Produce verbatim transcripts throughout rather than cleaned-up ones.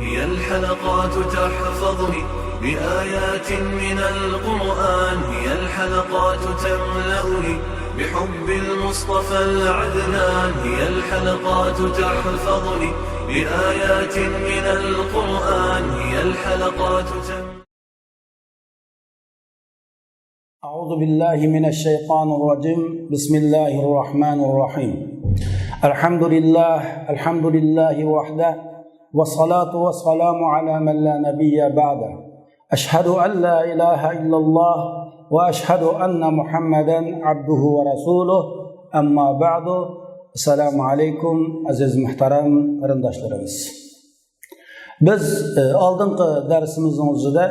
هي الحلقات تحفظني بآيات من القرآن، هي الحلقات تملأني بحب المصطفى العدنان، هي الحلقات تحفظني بآيات من القرآن، هي الحلقات تملأني أعوذ بالله من الشيطان الرجيم. بسم الله الرحمن الرحيم. الحمد لله، الحمد لله وحده، والصلاة والسلام على من لا نبي بعده. أشهد أن لا إله إلا الله وأشهد أن محمدا عبده ورسوله. أما بعد. السلام عليكم، ئەزىز مۇھتەرەم قېرىنداشلىرىمىز. بىز، ئە، ئالدىنقى دەرسىمىزنىڭ ئۆزىدە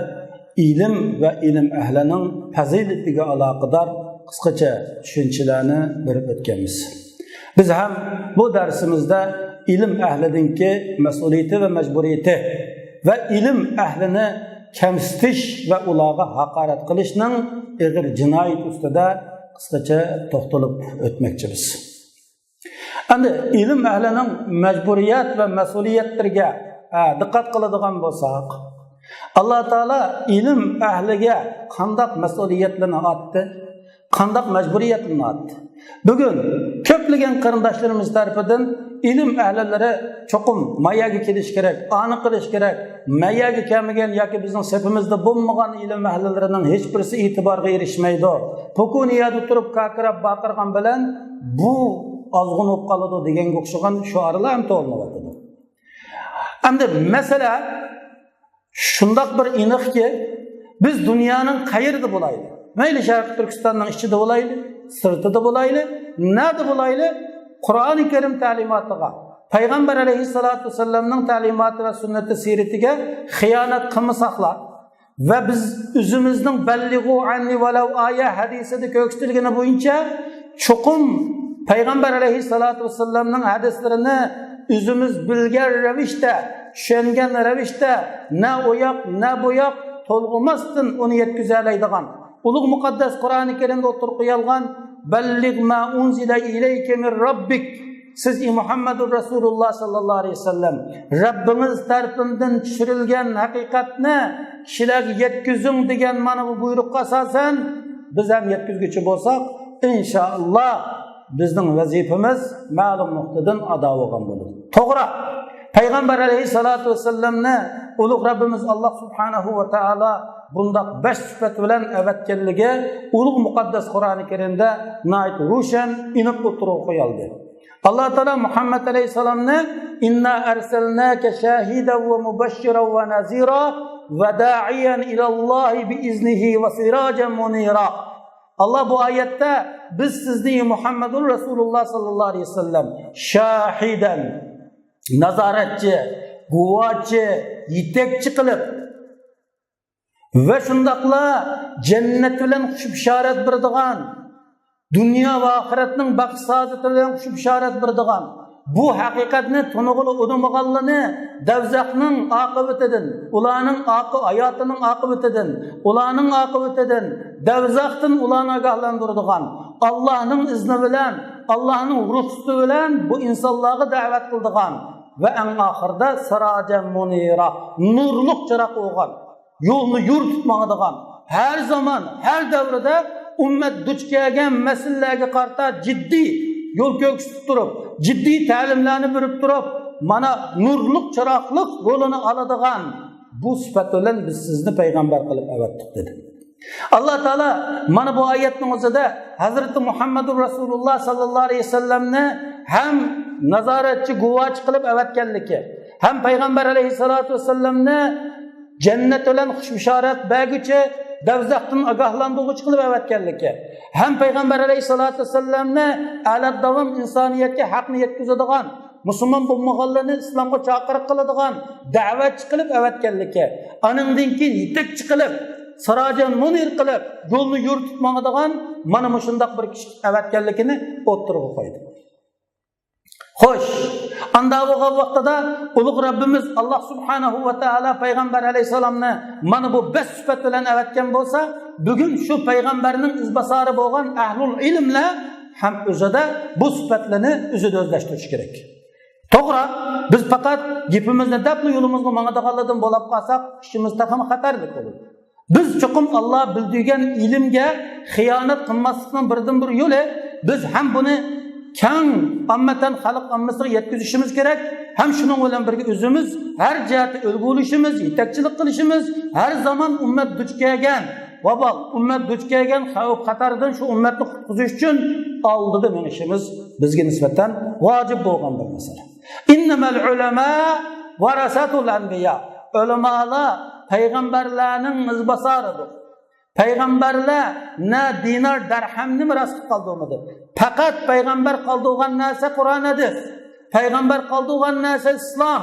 ئىلىم ۋە ئىلىم ئەھلىنىڭ پەزىلىتىگە ئالاقىدار قىسقىچە چۈشەنچىلەرنى بېرىپ ئۆتكەنمىز. بىز ھەم بۇ دەرسىمىزدە ئىلىم ئەھلىدىنكى مەسئۇلىيىتى ۋە مەجبۇرىيىتى ۋە ئىلىم ئەھلىنى كەمسىتىش ۋە ئۇلارغا ھاقارەت قىلىشنىڭ ئېغىر جىنايىتى ئۈستىدە قىسقىچە توختىلىپ ئۆتمەكچىمىز. ئەمدى ئىلىم ئەھلىنىڭ مەجبۇرىيەت ۋە مەسئۇلىيەتلىرىگە، ئە، دىققەت قىلىدىغان بولساق، ئاللا تائالا ئىلىم ئەھلىگە قانداق مەسئۇلىيەتلەرنى ئاتتى، قانداق مەجبۇرىيەتلەرنى ئاتتى؟ بۈگۈن كۆپلىگەن قېرىنداشلىرىمىز تەرىپىدىن ئىلىم ئەھلىلىرى چوقۇم ما يەرگە كېلىش كېرەك، ئانى قىلىش كېرەك، ما يەرگە كەلمىگەن ياكى بىزنىڭ سېپىمىزدە بولمىغان ئىلىم ئەھلىلىرىنىڭ ھېچ بىرسى ئېتىبارغا ئېرىشمەيدۇ. پوكۇنى يەردە تۇرۇپ كاكىراپ باقىرغان بىلەن بۇ ئازغۇن بولۇپ قالىدۇ دېگەنگە ئوخشىغان شوئارلار ھەم توۋلىنىۋاتىدۇ. ئەمدى مەسىلە شۇنداق بىر ئېنىقكى، بىز دۇنيانىڭ قەيىرىدە بولايلى، مەيلى شەرقىي تۈركىستاننىڭ ئىچىدە بولايلى، سىرتىدا بولايلى، نەدە بولايلى، قۇرئانى كەرىم تەلىماتىغا، پەيغەمبەر ئەلەيھىسسالاتۇ ۋەسسالامنىڭ تەلىماتى ۋە سۈننىتى سىرىتىگە خىيانەت قىلمىساقلا، ۋە بىز ئۆزىمىزنىڭ «بەللىغۇ ئەننى ۋەلەۋ ئايە» ھەدىسىدە كۆرسىتىلگىنى بويىچە چوقۇم پەيغەمبەر ئەلەيھىسسالاتۇ ۋەسسالامنىڭ ھەدىسلىرىنى ئۆزىمىز بىلگەن رەۋىشتە، چۈشەنگەن رەۋىشتە، نە ئۇ ياق، نە بۇ ياق تولغىماستىن ئۇنى يەتكۈزەلەيدىغان، ئۇلۇغ مۇقەددەس قۇرئانى كەرىمدە ئوتتۇرىغا قويۇلغان «بەللىغ ما ئۇنزىلە ئىلەيكە مىن رەببىك»، سىز، ئى مۇھەممەدۇر رەسۇلۇللا ساللاللاھۇ ئەلەيھى ۋەسەللەم، رەببىڭىز تەرىپىمدىن چۈشۈرۈلگەن ھەقىقەتنى كىشىلەرگە يەتكۈزۈڭ دېگەن مانا بۇ بۇيرۇققا ئاساسەن، بىز ھەم يەتكۈزگۈچى بولساق، ئىنشائاللا، بىزنىڭ ۋەزىپىمىز مەلۇم نۇقتىدىن ئادا بولغان بولىدۇ. توغرا، پەيغەمبەر ئەلەيھىسسالاتۇ ۋەسسالامنى ئۇلۇغ رەببىمىز ئاللا سۇبھانەھۇ ۋە تائالا بۇنداق بەش سۈپەت بىلەن ئەۋەتكەنلىكى ئۇلۇغ مۇقەددەس قۇرئانى كەرىمدە ناھايىتى روشەن، ئېنىق ئوتتۇرىغا قويۇلدى. ئاللا تائالا مۇھەممەد ئەلەيھىسسالامنى «ئىننا ئەرسەلناكە شاھىدەن ۋە مۇبەششىرەن ۋە نەزىرا ۋە دائىيەن ئىلەللاھى بىئىزنىھى ۋە سىراجەن مۇنىرا». ئاللا بۇ ئايەتتە «بىز سىزنى، مۇھەممەدۇر رەسۇلۇللا ساللاللاھۇ ئەلەيھى ۋەسەللەم، شاھىدەن، نازارەتچى، گۇۋاچى، يېتەكچى قىلىپ، ۋە شۇنداقلا جەننەت بىلەن خۇش بېشارەت بېرىدىغان، دۇنيا ۋە ئاخىرەتنىڭ بەخت سائادىتى بىلەن خۇش بېشارەت بېرىدىغان، بۇ ھەقىقەتنى تونۇغىلى ئۇنىمىغانلىرىنى دەۋزەخنىڭ ئاقىۋىتىدىن، ئۇلارنىڭ ئاقى-، ھاياتىنىڭ ئاقىۋىتىدىن، ئۇلارنىڭ ئاقىۋىتىدىن دەۋزەختىن ئۇلارنى ئاگاھلاندۇرىدىغان، ئاللانىڭ ئىزنى بىلەن، ئاللانىڭ رۇخسىتى بىلەن بۇ ئىنسانلارغا دەۋەت قىلىدىغان ۋە ئەڭ ئاخىرىدا سىراجەن مۇنىرا، نۇرلۇق چىراغ بولغان، يولنى يورۇتۇپ ماڭىدىغان، ھەر زامان، ھەر دەۋردە ئۈممەت دۇچ كەلگەن مەسىلىلەرگە قارىتا جىددىي يول كۆرسىتىپ تۇرۇپ، جىددىي تەلىملەرنى بېرىپ تۇرۇپ، مانا نۇرلۇق چىراغلىق رولىنى ئالىدىغان بۇ سۈپەت بىلەن بىز سىزنى پەيغەمبەر قىلىپ ئەۋەتتۇق، دېدى. ئاللا تائالا مانا بۇ ئايەتنىڭ ئۆزىدە ھەزرىتى مۇھەممەدۇر رەسۇلۇللا ساللاللاھۇ ئەلەيھى ۋەسەللەمنى ھەم نازارەتچى، گۇۋاچى قىلىپ ئەۋەتكەنلىكى، ھەم پەيغەمبەر ئەلەيھىسسالاتۇ ۋەسسالامنى جەننەت بىلەن خۇش بېشارەت بەرگۈچى، دەۋزەختىن ئاگاھلاندۇرغۇچى قىلىپ ئەۋەتكەنلىكى، ھەم پەيغەمبەر ئەلەيھىسسالاتۇ ۋەسسالامنى ئەلەت داۋام ئىنسانىيەتكە ھەقنى يەتكۈزىدىغان، مۇسۇلمان بولمىغانلارنى ئىسلامغا چاقىرىق قىلىدىغان، دەۋەتچى قىلىپ ئەۋەتكەنلىكى، ئانىڭدىن كېيىن يېتەكچى قىلىپ، سىراجەن مۇنىر قىلىپ، يولنى يورۇتۇپ ماڭىدىغان مانا مۇشۇنداق بىر كىشى ئەۋەتكەنلىكىنى ئوتتۇرىغا قويدى. خوش، ئاندا بولغان ۋاقتىدا ئۇلۇغ رەببىمىز ئاللا سۇبھانەھۇ ۋە تائالا پەيغەمبەر ئەلەيھىسسالامنى مانا بۇ بەش سۈپەت بىلەن ئەۋەتكەن بولسا، بۈگۈن شۇ پەيغەمبەرنىڭ ئىزباسارى بولغان ئەھلۇل ئىلىملەر ھەم ئۆزىدە بۇ سۈپەتلەرنى ئۆزىدە ئۆزلەشتۈرۈشى كېرەك. توغرا، بىز پەقەت گېپىمىزنى دەپلا يولىمىزغا ماڭىدىغانلاردىن بولاپ قالساق، ئىشىمىز تېخىمۇ خەتەرلىك بولىدۇ. بىز چوقۇم ئاللا بىلدۈرگەن ئىلىمگە خىيانەت قىلماسلىقنىڭ بىردىنبىر يولى، بىز ھەم بۇنى كەڭ ئاممىتەن خەلق ئاممىسىغا يەتكۈزۈشىمىز كېرەك، ھەم شۇنىڭ بىلەن بىرگە ئۆزىمىز ھەر جەھەتتە ئۈلگە بولۇشىمىز، يېتەكچىلىك قىلىشىمىز، ھەر زامان ئۈممەت دۇچ كەلگەن ۋابال، ئۈممەت دۇچ كەلگەن خەۋپ خەتەردىن شۇ ئۈممەتنى قۇتقۇزۇش ئۈچۈن ئالدىدا مېڭىشىمىز بىزگە نىسبەتەن ۋاجىپ بولغان بىر مەسىلە. ئىننەمەل ئۇلەما ۋەرەسەتۇل ئەنبىيا. ئۆلىمالار پەيغەمبەرلەرنىڭ ئىزباسارىدۇر. پەيغەمبەرلەر نە دىنار دەرھەمنى مىراس قىلىپ قالدۇرمىدى. پەقەت پەيغەمبەر قالدۇرغان نەرسە قۇرئان، ھەدىس. پەيغەمبەر قالدۇرغان نەرسە ئىسلام.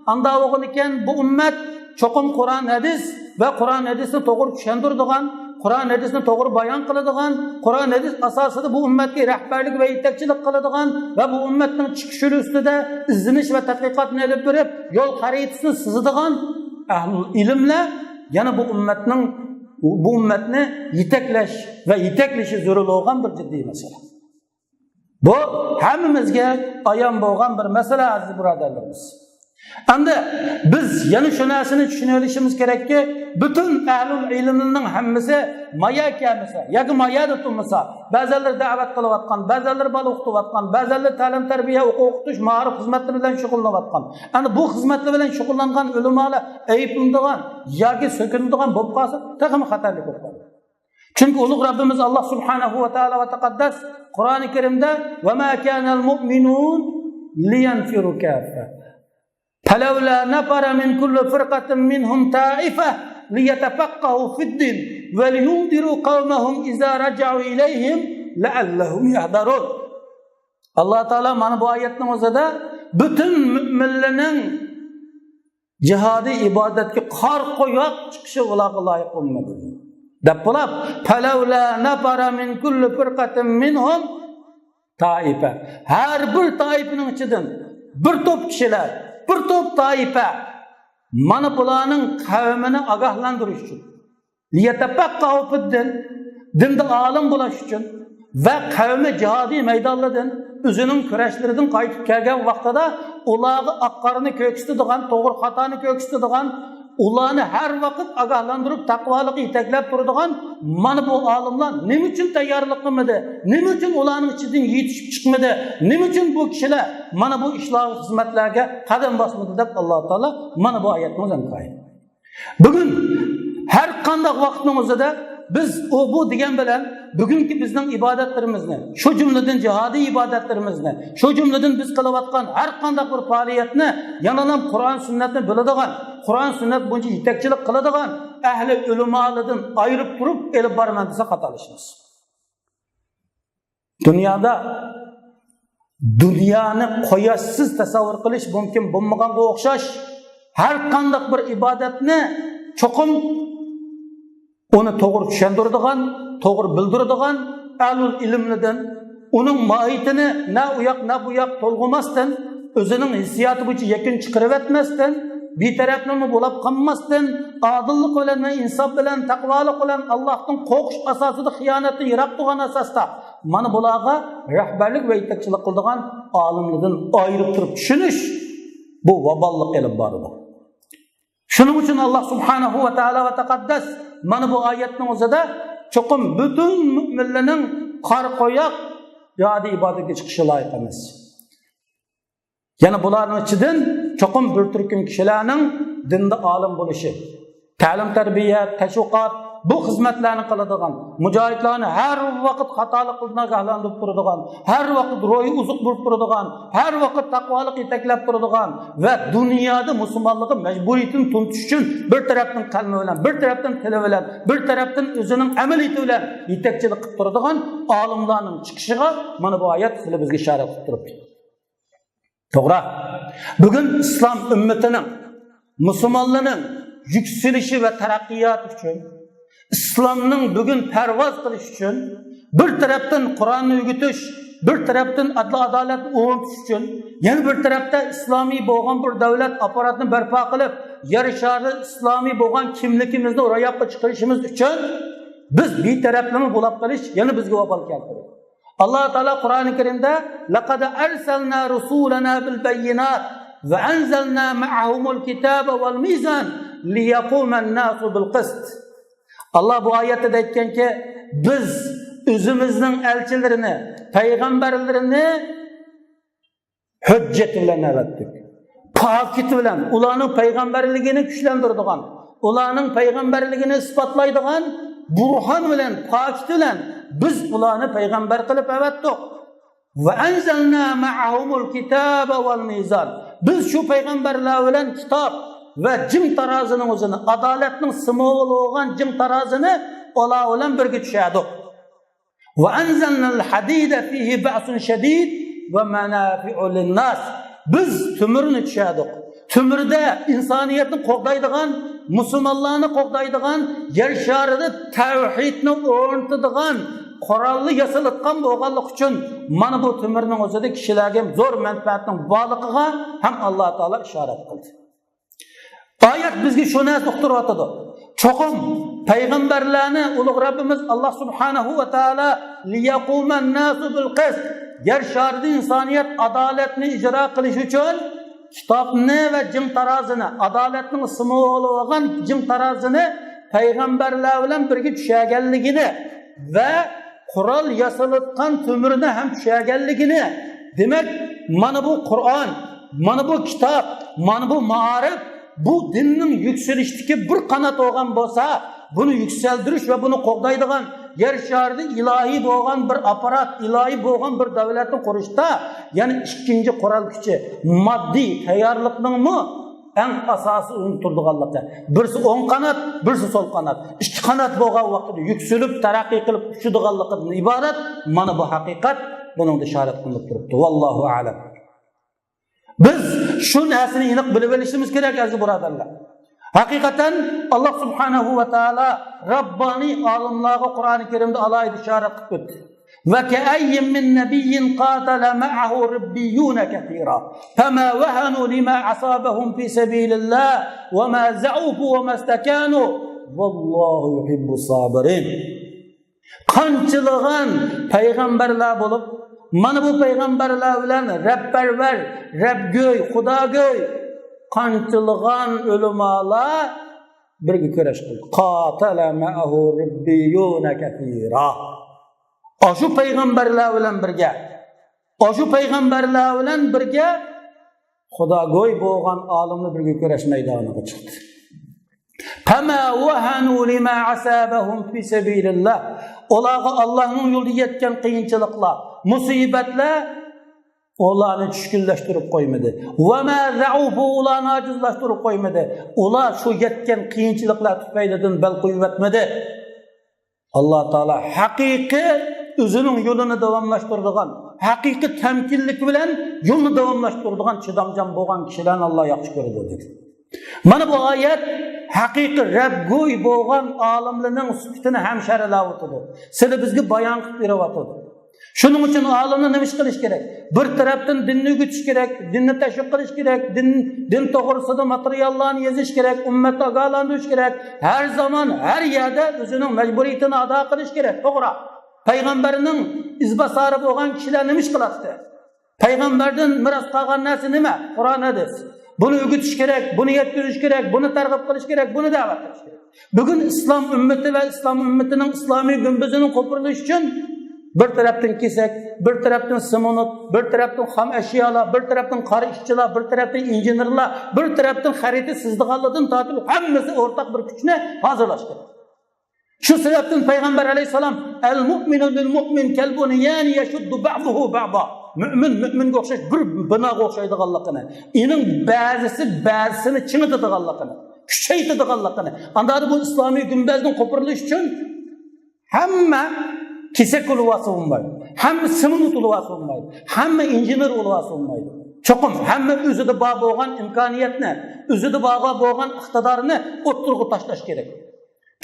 ئاندا بولغىنىكەن بۇ ئۈممەت چوقۇم قۇرئان، ھەدىس ۋە قۇرئان، ھەدىسنى توغرا چۈشەندۈرىدىغان، قۇرئان، ھەدىسنى توغرا بايان قىلىدىغان، قۇرئان، ھەدىس ئاساسىدا بۇ ئۈممەتكە رەھبەرلىك ۋە يېتەكچىلىك قىلىدىغان ۋە بۇ ئۈممەتنىڭ چىقىش يولى ئۈستىدە ئىزدىنىش ۋە تەتقىقاتنى ئېلىپ بېرىپ، يول خەرىتىسىنى سىزىدىغان ئەھلى ئىلىملەر يەنە بۇ ئۈممەتنىڭ، بۇ ئۈممەتنى يېتەكلەش ۋە يېتەكلىشى زۆرۈر بولغان بىر جىددىي مەسىلە. بۇ ھەممىمىزگە ئايان بولغان بىر مەسىلە، ئەزىز بۇرادەرلىرىمىز. ئەمدى بىز يەنە شۇ نەرسىنى چۈشىنىۋېلىشىمىز كېرەككى، پۈتۈن ئەھلۇل ئىلىمنىڭ ھەممىسى مايا كەلمىسە ياكى مايادا تۇرمىسا، بەزەنلىرى دەۋەت قىلىۋاتقان، بەزەنلىرى بالا ئوقۇتۇۋاتقان، بەزەنلىرى تەلىم-تەربىيە، ئوقۇتۇش، مائارىپ خىزمەتلىرى بىلەن شۇغۇللىنىۋاتقان. ئەنە بۇ خىزمەتلەر بىلەن شۇغۇللانغان ئۆلىمالار ئەيىبلىنىدىغان ياكى سۆكۈنىدىغان بولۇپ قالسا، تېخىمۇ خەتەرلىك بولۇپ قالىدۇ. چۈنكى ئۇلۇغ رەببىمىز ئاللا سۇبھانەھۇ ۋە تائالا ۋە تەقەددەس قۇرئانى كەرىمدە، «وما كان المؤمنون لينفروا كافة فلولا نفر من كل فرقة منهم طائفة ليتفقهوا في الدين ولينذروا قومهم إذا رجعوا إليهم لعلهم يحذرون.» ئاللا تائالا مانا بۇ ئايەتنىڭ ئۆزىدە پۈتۈن مۆمىنلەرنىڭ جىھادىي ئىبادەتكە قارا قويۇق چىقىشى ئۇلارغا لايىق بولمىدى دەپ بولۇپ، «فلولا نفر من كل فرقة منهم طائفة.» ھەر بىر تائىپىنىڭ ئىچىدىن بىر توپ كىشىلەر، بىر توپ تائىپە مانا بۇلارنىڭ قەۋمىنى ئاگاھلاندۇرۇش ئۈچۈن، ليتفقهوا في الدين، دىندا ئالىم بولۇش ئۈچۈن ۋە قەۋمى جىھادىي مەيدانلاردىن، ئۆزىنىڭ كۈرەشلىرىدىن قايتىپ كەلگەن ۋاقتىدا ئۇلارغا ئاق-قارىنى كۆرسىتىدىغان، توغرا-خاتانى كۆرسىتىدىغان، ئۇلارنى ھەر ۋاقىت ئاگاھلاندۇرۇپ، تەقۋالىققا يېتەكلەپ تۇرىدىغان مانا بۇ ئالىملار نېمە ئۈچۈن تەييارلىق قىلمىدى؟ نېمە ئۈچۈن ئۇلارنىڭ ئىچىدىن يېتىشىپ چىقمىدى؟ نېمە ئۈچۈن بۇ كىشىلەر مانا بۇ ئىشلارغا، خىزمەتلەرگە قەدەم باسمىدى؟ دەپ ئاللا تائالا مانا بۇ ئايەتنى ئۆزى ئايەت. بۈگۈن ھەر قانداق ۋاقىتنىڭ ئۆزىدە بىز ئۇ بۇ دېگەن بىلەن بۈگۈنكى بىزنىڭ ئىبادەتلىرىمىزنى، شۇ جۈملىدىن جىھادىي ئىبادەتلىرىمىزنى، شۇ جۈملىدىن بىز قىلىۋاتقان ھەر قانداق بىر پائالىيەتنى يەنىلا قۇرئان سۈننەتنى بىلىدىغان، قۇرئان سۈننەت بويىچە يېتەكچىلىك قىلىدىغان ئەھلى ئۆلىمالاردىن ئايرىپ تۇرۇپ ئېلىپ بارىمەن دېسە خاتالىشىمىز. دۇنيادا دۇنيانى قۇياشسىز تەسەۋۋۇر قىلىش مۇمكىن بولمىغانغا ئوخشاش، ھەر قانداق بىر ئىبادەتنى چوقۇم ئۇنى توغرا چۈشەندۈرىدىغان، توغرا بىلدۈرىدىغان ئەھلۇل ئىلىملىدىن، ئۇنىڭ ماھىيىتىنى نە ئۇ ياق، نە بۇ ياق تولغىماستىن، ئۆزىنىڭ ھېسسىياتى بويىچە يەكۈن چىقىرىۋەتمەستىن، بىتەرەپلىمە بولاپ قالماستىن، ئادىللىق بىلەن ۋە ئىنساپ بىلەن، تەقۋالىق بىلەن، ئاللاھتىن قورقۇش ئاساسىدا خىيانەتتىن يىراق تۇرغان ئاساستا، مانا بۇلارغا رەھبەرلىك ۋە يېتەكچىلىك قىلىدىغان ئالىملىرىدىن ئايرىپ تۇرۇپ چۈشىنىش، بۇ ۋاباللىق ئېلىپ بارىدۇ. شۇنىڭ ئۈچۈن ئاللا سۇبھانەھۇ ۋە تائالا ۋە تەقەددەس مانا بۇ ئايەتنىڭ ئۆزىدە چوقۇم پۈتۈن مۆمىنلەرنىڭ قارا قويۇق جىھادىي ئىبادەتكە چىقىشى لايىق ئەمەس. يەنە بۇلارنىڭ ئىچىدىن چوقۇم بىر تۈركۈم كىشىلەرنىڭ دىندا ئالىم بولۇشى، تەلىم-تەربىيە، تەشۋىقات، بۇ خىزمەتلەرنى قىلىدىغان، مۇجاھىدلارنى ھەر ۋاقىت خاتالىقىدىن ئاگاھلاندۇرۇپ تۇرىدىغان، ھەر ۋاقىت روھىي ئوزۇق بولۇپ تۇرىدىغان، ھەر ۋاقىت تەقۋالىق يېتەكلەپ تۇرىدىغان ۋە دۇنيادا مۇسۇلمانلىققا مەجبۇرىيىتىنى تونۇتۇش ئۈچۈن بىر تەرەپتىن قەلبى بىلەن، بىر تەرەپتىن تىلى بىلەن، بىر تەرەپتىن ئۆزىنىڭ ئەمەلىيىتى بىلەن يېتەكچىلىك قىلىپ تۇرىدىغان ئالىملارنىڭ چىقىشىغا مانا بۇ ئايەت خېلى بىزگە ئىشارەت قىلىپ تۇرۇپتۇ. توغرا. بۈگۈن ئىسلام ئۈممىتىنىڭ، مۇسۇلمانلارنىڭ يۈكسىلىشى ۋە تەرەققىياتى ئۈچۈن، ئىسلامنىڭ بۈگۈن پەرۋاز قىلىشى ئۈچۈن، بىر تەرەپتىن قۇرئاننى ئۆگىتىش، بىر تەرەپتىن ئادىل-ئادالەتنى ئورنىتىش ئۈچۈن، يەنە بىر تەرەپتە ئىسلامىي بولغان بىر دۆلەت ئاپپاراتىنى بەرپا قىلىپ، يەر شارىدا ئىسلامىي بولغان كىملىكىمىزنى روياپقا چىقىرىشىمىز ئۈچۈن، بىز بىتەرەپلىمە بولاپ قېلىش يەنە بىزگە ۋابال كەلتۈرىدۇ. ئاللا تائالا قۇرئانى كەرىمدە، لەقەد ئەرسەلنا رۇسۇلەنا بىل بەييىنات ۋە ئەنزەلنا مەئەھۇمۇل كىتابە ۋەل مىزان لىيەقۇمەن ناسۇ بىل قىست. ئاللا بۇ ئايەتتە دەيدىكەنكى، بىز ئۆزىمىزنىڭ ئەلچىلىرىنى، پەيغەمبەرلىرىنى ھۆججەت بىلەن ئەۋەتتۇق. پاكىت بىلەن، ئۇلارنىڭ پەيغەمبەرلىكىنى كۈچلەندۈرىدىغان، ئۇلارنىڭ پەيغەمبەرلىكىنى ئىسپاتلايدىغان بۇرھان بىلەن، پاكىت بىلەن بىز ئۇلارنى پەيغەمبەر قىلىپ ئەۋەتتۇق. ۋە ئەنزەلنا مەئەھۇمۇل كىتابە ۋەل مىزان. بىز شۇ پەيغەمبەرلەر بىلەن كىتاب ۋە جىڭ تارازىنىڭ ئۆزىنى، ئادالەتنىڭ سىمۋولى بولغان جىڭ تارازىنى ئۇلار بىلەن بىرگە چۈشەردۇق. ۋە ئەنزەلنەل ھەدىدە فىھى بەئسۇن شەدىد ۋە مەنافىئۇ لىنناس. بىز تۆمۈرنى چۈشەردۇق. تۆمۈردە ئىنسانىيەتنى قوغدايدىغان، مۇسۇلمانلارنى قوغدايدىغان، يەر شارىدا تەۋھىدنى ئورنىتىدىغان قورالنى ياسىلىتقان بولغانلىقى ئۈچۈن، مانا بۇ تۆمۈرنىڭ ئۆزىدە كىشىلەرگە زور مەنپەئەتنىڭ بارلىقىغا ھەم ئاللا تائالا ئىشارەت قىلدى. ئايەت بىزگە شۇ نەرسىنى ئۇقتۇرۇۋاتىدۇ. چوقۇم پەيغەمبەرلەرنى ئۇلۇغ رەببىمىز ئاللا سۇبھانەھۇ ۋە تائالا لىيەقۇمەن ناسۇ بىل قىست، يەر شارىدا ئىنسانىيەت ئادالەتنى ئىجرا قىلىش ئۈچۈن كىتابنى ۋە جىڭ تارازىنى، ئادالەتنىڭ سىمۋولى بولغان جىڭ تارازىنى پەيغەمبەرلەر بىلەن بىرگە چۈشەرگەنلىكىنى ۋە قورال ياسىلىۋاتقان تۆمۈرنى ھەم چۈشەرگەنلىكىنى، دېمەك، مانا بۇ قۇرئان، مانا بۇ كىتاب، مانا بۇ مائارىپ بۇ دىننىڭ يۈكسىلىشتىكى بىر قانات بولغان بولسا، بۇنى يۈكسەلدۈرۈش ۋە بۇنى قوغدايدىغان يەر شارىدا ئىلاھىي بولغان بىر ئاپپارات، ئىلاھىي بولغان بىر دۆلەتنى قۇرۇشتا، يەنى ئىككىنچى قورال كۈچى، ماددىي تەييارلىقنىڭمۇ ئەڭ ئاساسىي ئورۇندا تۇرىدىغانلىقى، بىرسى ئوڭ قانات، بىرسى سول قانات، ئىككى قانات بولغان ۋاقتىدا يۈكسىلىپ، تەرەققىي قىلىپ ئۇچىدىغانلىقىدىن ئىبارەت مانا بۇ ھەقىقەت بۇنىڭدا ئىشارەت قىلىنىپ تۇرۇپتۇ. ۋاللاھۇ ئەلەم. بىز شۇ نەرسىنى ئېنىق بىلىپ ئېلىشىمىز كېرەك، ئەزىز بۇرادەرلەر. ھەقىقەتەن، ئاللا سۇبھانەھۇ ۋە تائالا رەببانىي ئالىملارغا قۇرئانى كەرىمدە ئالاھىدە ئىشارەت قىلىپ ئۆتتى. وكأين من نبي قاتل معه ربيون كثيرا فما وهنوا لما أصابهم في سبيل الله وما ضعفوا وما استكانوا والله يحب الصابرين. قانچىلىغان پەيغەمبەرلەر بولۇپ، مانا بۇ پەيغەمبەرلەر بىلەن رەبپەرۋەر، رەبگۆي، خۇداگۆي قانچىلىغان ئۆلىمالار بىرگە كۈرەش قىلدى. قاتل معه ربيون كثيرا. ئاشۇ پەيغەمبەرلەر بىلەن بىرگە، ئاشۇ پەيغەمبەرلەر بىلەن بىرگە خۇداگۆي بولغان ئالىملار بىرگە كۈرەش مەيدانىغا چىقتى. فما وهنوا لما أصابهم في سبيل الله. ئۇلارغا ئاللانىڭ يولىدا يەتكەن قىيىنچىلىقلار، مۇسىبەتلەر ئۇلارنى چۈشكۈنلەشتۈرۈپ قويمىدى. وما ضعفوا، ئۇلارنى ئاجىزلاشتۇرۇپ قويمىدى. ئۇلار شۇ يەتكەن قىيىنچىلىقلار تۈپەيلىدىن بەل قويۇۋەتمىدى. ئاللا تائالا ھەقىقىي ئۆزىنىڭ يولىنى داۋاملاشتۇرىدىغان، ھەقىقىي تەمكىنلىك بىلەن يولنى داۋاملاشتۇرىدىغان، چىدامچان بولغان كىشىلەرنى ئاللا ياخشى كۆرىدۇ، دېدى. مانا بۇ ئايەت ھەقىقىي رەبگۆي بولغان ئالىملارنىڭ سۈپىتىنى ھەم شەرھلەۋاتىدۇ. سىلى بىزگە بايان قىلىپ بېرىۋاتىدۇ. شۇنىڭ ئۈچۈن ئالىملار نېمە ئىش قىلىش كېرەك؟ بىر تەرەپتىن دىننى ئۆگىتىش كېرەك، دىننى تەشۋىق قىلىش كېرەك، دىن، دىن توغرىسىدا ماتېرىياللارنى يېزىش كېرەك، ئۈممەتنى ئاگاھلاندۇرۇش كېرەك. ھەر زامان، ھەر يەردە ئۆزىنىڭ مەجبۇرىيىتىنى ئادا قىلىش كېرەك. توغرا. پەيغەمبەرنىڭ ئىزباسارى بولغان كىشىلەر نېمە ئىش قىلاتتى؟ پەيغەمبەردىن مىراس قالغان نەرسە نېمە؟ قۇرئان، ھەدىس. بۇنى ئۆگىتىش كېرەك، بۇنى يەتكۈزۈش كېرەك، بۇنى تەرغىب قىلىش كېرەك، بۇنى دەۋەت قىلىش كېرەك. بۈگۈن ئىسلام ئۈممىتى ۋە ئىسلام ئۈممىتىنىڭ ئىسلامىي گۈمبىزىنىڭ قوپۇرۇلۇشى ئۈچۈن بىر تەرەپتىن كېسەك، بىر تەرەپتىن سېمونت، بىر تەرەپتىن خام ئەشيالار، بىر تەرەپتىن قارا ئىشچىلار، بىر تەرەپتىن ئىنژېنېرلار، بىر تەرەپتىن خەرىتە سىزىدىغانلاردىن تارتىپ ھەممىسى ئورتاق بىر كۈچنى ھازىرلاش كېرەك. شۇ سەۋەبتىن پەيغەمبەر ئەلەيھىسسالام، ئەل مۇئمىنۇ لىل مۇئمىن كەل بۇنيانى يەشۇددۇ بەزۇھۇ بەزا. مۆمىن مۆمىنگە ئوخشاش بىر بىناغا ئوخشايدىغانلىقىنى، ئېنىڭ بەزىسى بەزىسىنى چىڭىتىدىغانلىقىنى، كۈچەيتىدىغانلىقىنى. ئانداقتا بۇ ئىسلامىي گۈمبەزنىڭ قوپۇرۇلۇشى ئۈچۈن ھەممە كېسەك بولۇۋالسا بولمايدۇ، ھەممە سېمونت بولۇۋالسا بولمايدۇ، ھەممە ئىنژېنېر بولۇۋالسا بولمايدۇ. چوقۇم ھەممە ئۆزىدە بار بولغان ئىمكانىيەتنى، ئۆزىدە بار بولغان ئىقتىدارنى ئوتتۇرىغا تاشلاش كېرەك.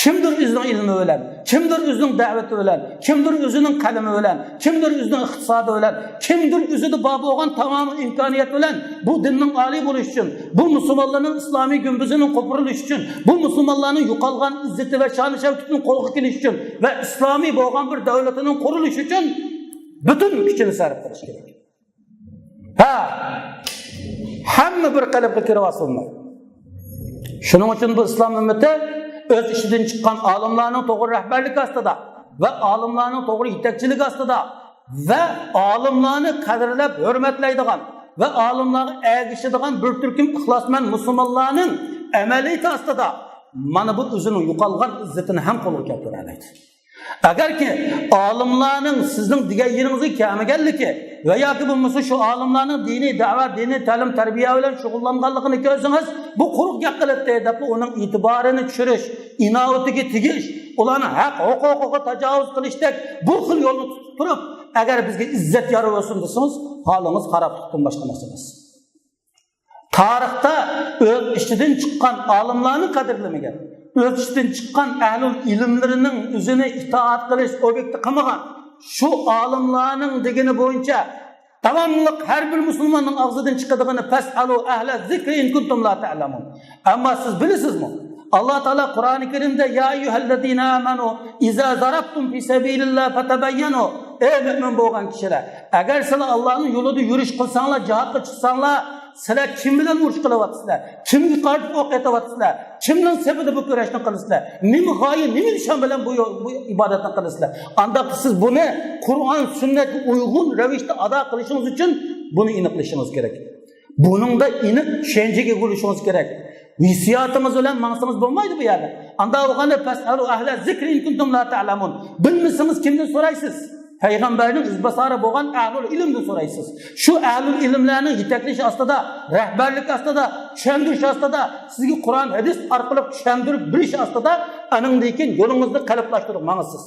كىمدۇر ئۆزىنىڭ ئىلمى بىلەن، كىمدۇر ئۆزىنىڭ دەۋىتى بىلەن، كىمدۇر ئۆزىنىڭ قەلىمى بىلەن، كىمدۇر ئۆزىنىڭ ئىقتىسادى بىلەن، كىمدۇر ئۆزىدە بار بولغان تامامىي ئىمكانىيەت بىلەن بۇ دىننىڭ ئالىي بولۇشى ئۈچۈن، بۇ مۇسۇلمانلارنىڭ ئىسلامىي گۈمبىزىنىڭ قوپۇرۇلۇشى ئۈچۈن، بۇ مۇسۇلمانلارنىڭ يوقالغان ئىززىتى ۋە شانى شەۋكىتىنىڭ قولغا كېلىشى ئۈچۈن ۋە ئىسلامىي بولغان بىر دۆلىتىنىڭ قۇرۇلۇشى ئۈچۈن پۈتۈن كۈچىنى سەرپ قىلىش كېرەك. ھە، ھەممە بىر قېلىپقا كىرىۋالسۇنمۇ؟ شۇنىڭ ئۈچۈن بۇ ئىسلام ئۈممىتى ئۆز ئىچىدىن چىققان ئالىملارنىڭ توغرا رەھبەرلىكى ئاستىدا ۋە ئالىملارنىڭ توغرا يېتەكچىلىكى ئاستىدا ۋە ئالىملارنى قەدىرلەپ ھۆرمەتلەيدىغان ۋە ئالىملارغا ئەگىشىدىغان بىر تۈركۈم ئىخلاسمەن مۇسۇلمانلارنىڭ ئەمەلىيىتى ئاستىدا مانا بۇ ئۆزىنىڭ يوقالغان ئىززىتىنى ھەم قولغا كەلتۈرەلەيدۇ. ئەگەركى ئالىملارنىڭ سىزنىڭ دېگەن يېرىڭىزگە كەلمىگەنلىكى ۋە ياكى بولمىسا شۇ ئالىملارنىڭ دىنىي دەۋا، دىنىي تەلىم-تەربىيە بىلەن شۇغۇللانغانلىقىنى كۆرسىڭىز، بۇ قۇرۇق گەپ قىلىپتۇ دەپلا ئۇنىڭ ئېتىبارىنى چۈشۈرۈش، ئىناۋىتىگە تېگىش، ئۇلارنىڭ ھەق ھوقۇقىغا تاجاۋۇز قىلىشتەك بۇ خىل يولنى تۇتۇپ تۇرۇپ، ئەگەر بىزگە ئىززەت يار بولسۇن دېسىڭىز، ھالىڭىز خارابلىقتىن باشقا نەرسە ئەمەس. تارىختا ئۆز ئىچىدىن چىققان ئالىملارنى قەدىرلىمىگەن، ئۆز ئىچىدىن چىققان ئەھلۇل ئىلىملىرىنىڭ ئۆزىنى ئىتائەت قىلىش ئوبيېكتى قىلمىغان شۇ ئالىملارنىڭ دېگىنى بويىچە داۋاملىق ھەر بىر مۇسۇلماننىڭ ئاغزىدىن چىقىدىغىنى، فەسئەلۇ ئەھلە زىكرى ئىن كۇنتۇم لا تەئلەمۇن. ئەمما سىز بىلىسىزمۇ؟ ئاللا تائالا قۇرئانى كەرىمدە، يا ئەييۇھەللەزىنە ئامەنۇ ئىزا زەرەبتۇم فى سەبىلىللا فتەبەييەنۇ. ئەي مۆمىن بولغان كىشىلەر، ئەگەر سىلەر ئاللانىڭ يولىدا يۈرۈش قىلساڭلار، جىھادقا چىقساڭلار، سىلەر كىم بىلەن ئۇرۇش قىلىۋاتىسىلەر؟ كىمگە قارىتىپ ئوق ئېتىۋاتىسىلەر؟ كىمنىڭ سېپىدا بۇ كۈرەشنى قىلىسىلەر؟ نېمە غايە، نېمە نىشان بىلەن بۇ يو-، بۇ ئىبادەتنى قىلىسىلەر؟ ئانداقتا سىز بۇنى قۇرئان، سۈننەتكە ئۇيغۇن رەۋىشتە ئادا قىلىشىڭىز ئۈچۈن بۇنى ئېنىقلىشىڭىز كېرەك. بۇنىڭدا ئېنىق چۈشەنچىگە ئىگە بولۇشىڭىز كېرەك. ھېسسىياتىڭىز بىلەن ماڭسىڭىز بولمايدۇ بۇ يەردە. ئاندا بولغاندا، فەسئەلۇ ئەھلە زىكرى ئىن كۇنتۇم لا تەئلەمۇن. بىلمىسىڭىز كىمدىن سورايسىز؟ پەيغەمبەرنىڭ ئىزباسارى بولغان ئەھلۇل ئىلىمدىن سورايسىز. شۇ ئەھلۇل ئىلىملەرنىڭ يېتەكلىشى ئاستىدا، رەھبەرلىك ئاستىدا، چۈشەندۈرۈش ئاستىدا، سىزگە قۇرئان، ھەدىس ئارقىلىق چۈشەندۈرۈپ بېرىش ئاستىدا، ئانىڭدىن كېيىن يولىڭىزنى قېلىپلاشتۇرۇپ ماڭىسىز.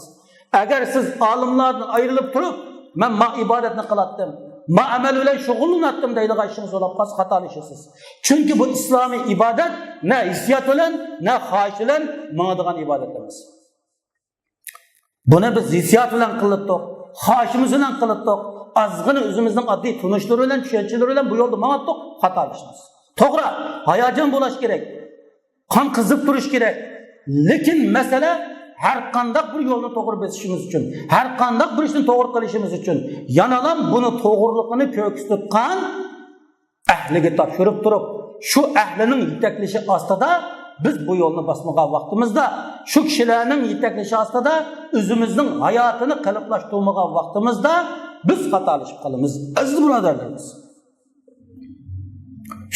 ئەگەر سىز ئالىملاردىن ئايرىلىپ تۇرۇپ، مەن ما ئىبادەتنى قىلاتتىم، ما ئەمەل بىلەن شۇغۇللىناتتىم دەيدىغان ئىشىڭىز بولۇپ قالسا، خاتالىشىسىز. چۈنكى بۇ ئىسلامىي ئىبادەت نە ھېسسىيات بىلەن، نە خاھىش بىلەن ماڭىدىغان ئىبادەت ئەمەس. بۇنى بىز ھېسسىيات بىلەن قىلاتتۇق، خاھىشىمىز بىلەن قىلاتتۇق، ئازغىنا ئۆزىمىزنىڭ ئاددىي تونۇشلىرى بىلەن، چۈشەنچىلىرى بىلەن بۇ يولدا ماڭاتتۇق، خاتالىشىمىز. توغرا، ھاياجان بولۇش كېرەك. قان قىزىپ تۇرۇش كېرەك. لېكىن مەسىلە، ھەر قانداق بىر يولنى توغرا بېسىشىمىز ئۈچۈن، ھەر قانداق بىر ئىشنى توغرا قىلىشىمىز ئۈچۈن، يەنىلا بۇنى توغرىلىقىنى كۆرسىتىدىغان ئەھلىگە تاپشۇرۇپ تۇرۇپ، شۇ ئەھلىنىڭ يېتەكلىشى ئاستىدا بىز بۇ يولنى باسمىغان ۋاقتىمىزدا، شۇ كىشىلەرنىڭ يېتەكلىشى ئاستىدا ئۆزىمىزنىڭ ھاياتىنى قېلىپلاشتۇرمىغان ۋاقتىمىزدا بىز خاتالىشىپ قالىمىز، ئەزىز بۇرادەرلىرىمىز.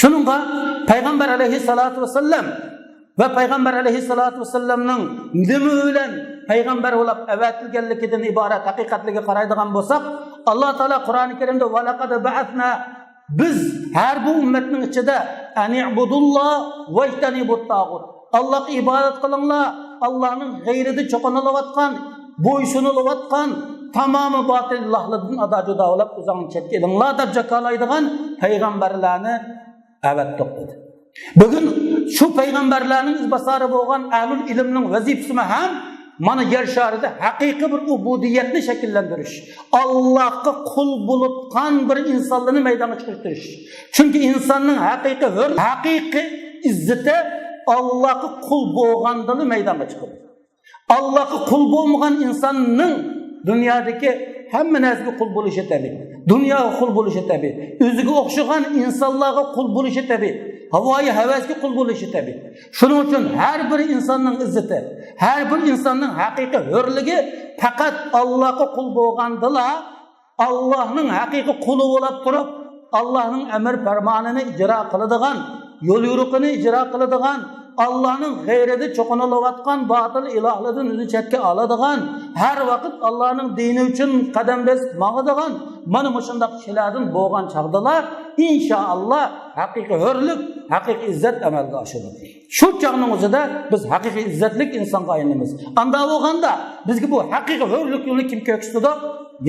شۇنىڭغا پەيغەمبەر ئەلەيھىسسالاتۇ ۋەسسالام ۋە پەيغەمبەر ئەلەيھىسسالاتۇ ۋەسسالامنىڭ نېمە بىلەن پەيغەمبەر بولۇپ ئەۋەتىلگەنلىكىدىن ئىبارەت ھەقىقەتلىكىگە قارايدىغان بولساق، ئاللا تائالا قۇرئانى كەرىمدە، ۋەلەقەد بەئەسنا، بىز ھەر بىر ئۈممەتنىڭ ئىچىدە، ئەنىئبۇدۇللا ۋەجتەنىبۇت تاغۇت، ئاللاغا ئىبادەت قىلىڭلار، ئاللانىڭ غەيرىدە چوقۇنۇلۇۋاتقان، بويسۇنۇلۇۋاتقان تامامى باتىل ئىلاھلاردىن ئادا جۇدا بولۇپ، ئۆزۈڭلارنى چەتكە ئېلىڭلار دەپ جاكارلايدىغان پەيغەمبەرلەرنى ئەۋەتتۇق دېدى. بۈگۈن شۇ پەيغەمبەرلەرنىڭ ئىزباسارى بولغان ئەھلۇل ئىلىمنىڭ ۋەزىپىسىمۇ ھەم مانا يەر شارىدا ھەقىقىي بىر ئۇبۇدىيەتنى شەكىللەندۈرۈش، ئاللاغا قۇل بولۇۋاتقان بىر ئىنسانلارنى مەيدانغا چىقىرىش. چۈنكى ئىنساننىڭ ھەقىقىي ھۆر، ھەقىقىي ئىززىتى ئاللاغا قۇل بولغاندىلا مەيدانغا چىقىدۇ. ئاللاغا قۇل بولمىغان ئىنساننىڭ دۇنيادىكى ھەممە نەرسىگە قۇل بولۇشى تەبىئىي. دۇنياغا قۇل بولۇشى تەبىئىي. ئۆزىگە ئوخشىغان ئىنسانلارغا قۇل بولۇشى تەبىئىي. ھاۋايى ھەۋەسكە قۇل بولۇشى تەبىئىي. شۇنىڭ ئۈچۈن ھەر بىر ئىنساننىڭ ئىززىتى، ھەر بىر ئىنساننىڭ ھەقىقىي ھۆرلۈكى پەقەت ئاللاغا قۇل بولغاندىلا، ئاللاھنىڭ ھەقىقىي قۇلى بولۇپ تۇرۇپ، ئاللاھنىڭ ئەمر پەرمانىنى ئىجرا قىلىدىغان، يول يورۇقىنى ئىجرا قىلىدىغان، ئاللاھنىڭ غەيرىدە چوقۇنۇلۇۋاتقان باتىل ئىلاھلاردىن ئۆزىنى چەتكە ئالىدىغان، ھەر ۋاقىت ئاللاھنىڭ دىنى ئۈچۈن قەدەم بېسىپ ماڭىدىغان، مانا مۇشۇنداق كىشىلەردىن بولغان چاغدىلا، ئىنشائاللا، ھەقىقىي ھۆرلۈك، ھەقىقىي ئىززەت ئەمەلگە ئاشىدۇ. شۇ چاغنىڭ ئۆزىدە بىز ھەقىقىي ئىززەتلىك ئىنسانغا ئايلىنىمىز. ئاندا بولغاندا بىزگە بۇ ھەقىقىي ھۆرلۈك يولىنى كىم كۆرسىتىدۇ؟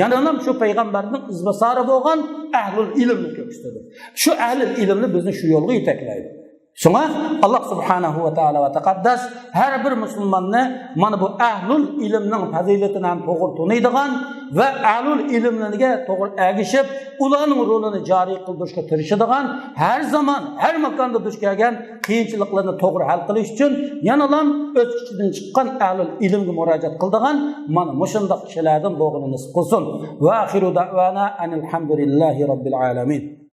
يەنىلا شۇ پەيغەمبەرنىڭ ئىزباسارى بولغان ئەھلۇل ئىلىمنى كۆرسىتىدۇ. شۇ ئەھلۇل ئىلىمنى بىزنى شۇ يولغا يېتەكلەيدۇ. شۇڭا ئاللا سۇبھانەھۇ ۋە تائالا ۋە تەقەددەس ھەر بىر مۇسۇلماننى مانا بۇ ئەھلۇل ئىلىمنىڭ پەزىلىتىنى ھەم توغرا تونۇيدىغان ۋە ئەھلۇل ئىلىملەرگە توغرا ئەگىشىپ، ئۇلارنىڭ رولىنى جارى قىلدۇرۇشقا تىرىشىدىغان، ھەر زامان، ھەر ماكاندا دۇچ كەلگەن قىيىنچىلىقلارنى توغرا ھەل قىلىش ئۈچۈن يەنىلا ئۆز ئىچىدىن چىققان ئەھلۇل ئىلىمگە مۇراجىئەت قىلىدىغان مانا مۇشۇنداق كىشىلەردىن بولغىنى نېسىپ قىلسۇن. ۋە ئاخىرۇ دەئۋانا ئەنىل ھەمدۇلىللاھى رەببىل ئالەمىن.